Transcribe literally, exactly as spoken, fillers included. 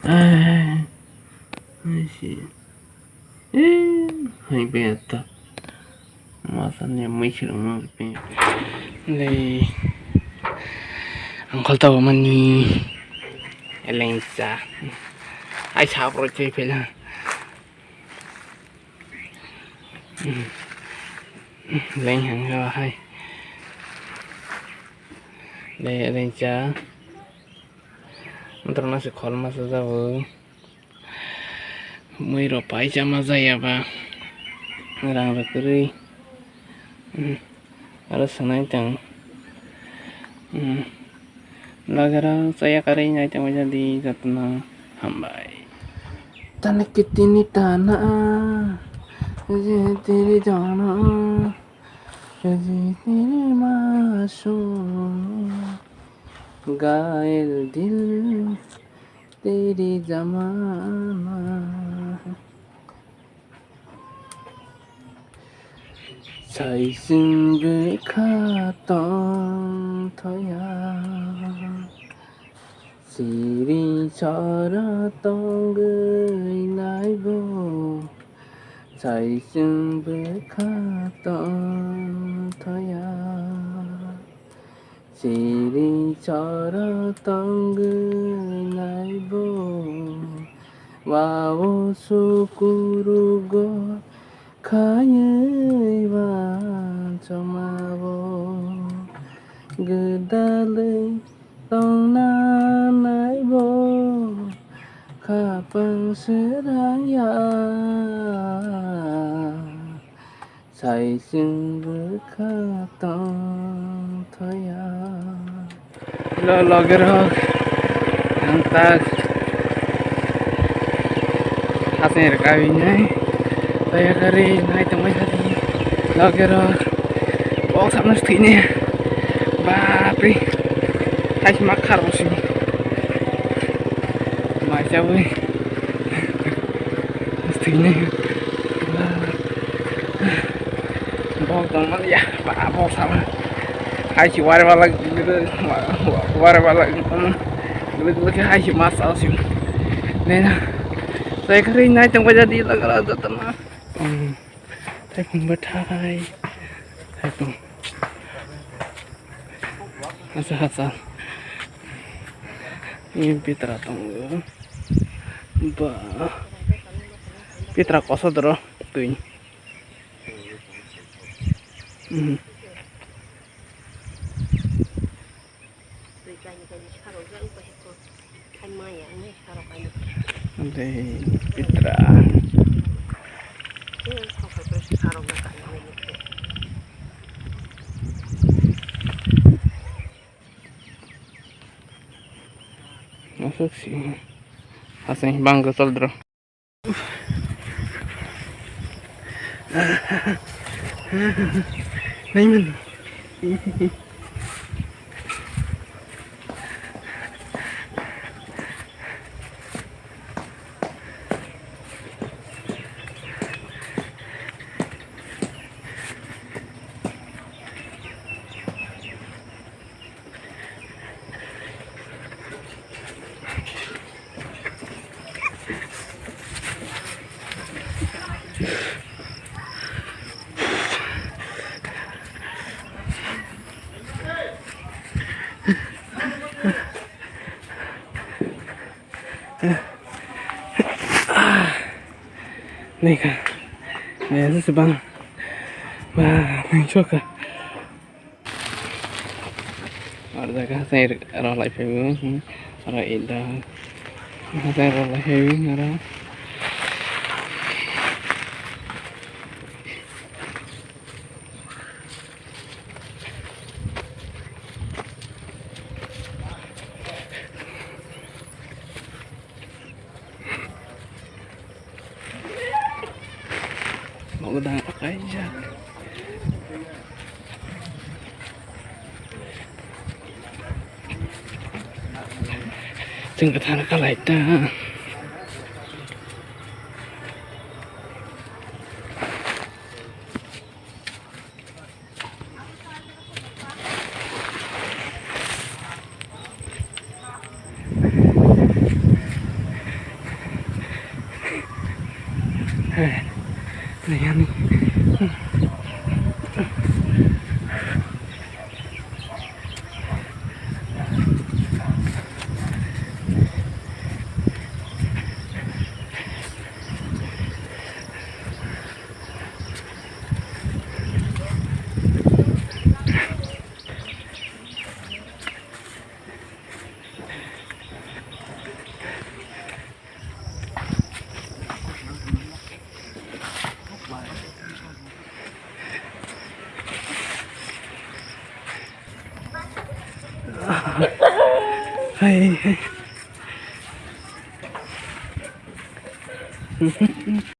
Eh, hai si. Eh, hai be ta. Masa ni mai sirang mang pe. Lei. Angkol tau mani. Eleng sa. Ai sa pro chai pela. Leng hang hai. Lei, leng cha. Motor no se khol masa jabo. Mui rok pai cha ma jaya ba. Rang rok kwrwi. Aro sanai tang. Logerok chaya karwi nai tongwi jadi jotono hambai. Tani kitini tana, je tiri jana, je tiri masu, gael dil, tiri jamana. Sai chwng bwkha tong thoya, siri chora tongwi naibo. Sai chwng bwkha tong thoya. Siri chora tongwi naibo, wao sukurugo khaiwi wansomao. Gwdalwi tongna naibo, khapang srangya. Sai chwng bwkha tong thoya. Lo logerok, ang tak haseng rwkawi nai. Toya kari nai tongbai sadi. Logerok, bok samno thwini. Bapre. Hai ma khar bosini. Mai chawi. Thwini. Bok tongmani ya, ba bok sama. Hai si wari wala, wari wala, guluk guluk hai si mas asi. Nena, saya kari nai tong baja di lagala datana. Thaipung bwthai, thaipung. Hacha hacha. Ini pitra tongo. Ba. Pitra koso doro twi. Mhm. Tei pitra. Aswk si. Aswk bang kwchwldro. Naiman. Nika, ya, itu sebang. Wah, main suka. Aro jaga haseng rw lai phaibo, hmm, aro ida haseng rw lai phaibo, aro. Nogo dang kaijak. Chwng kwthar khalai ta. Hai, hai.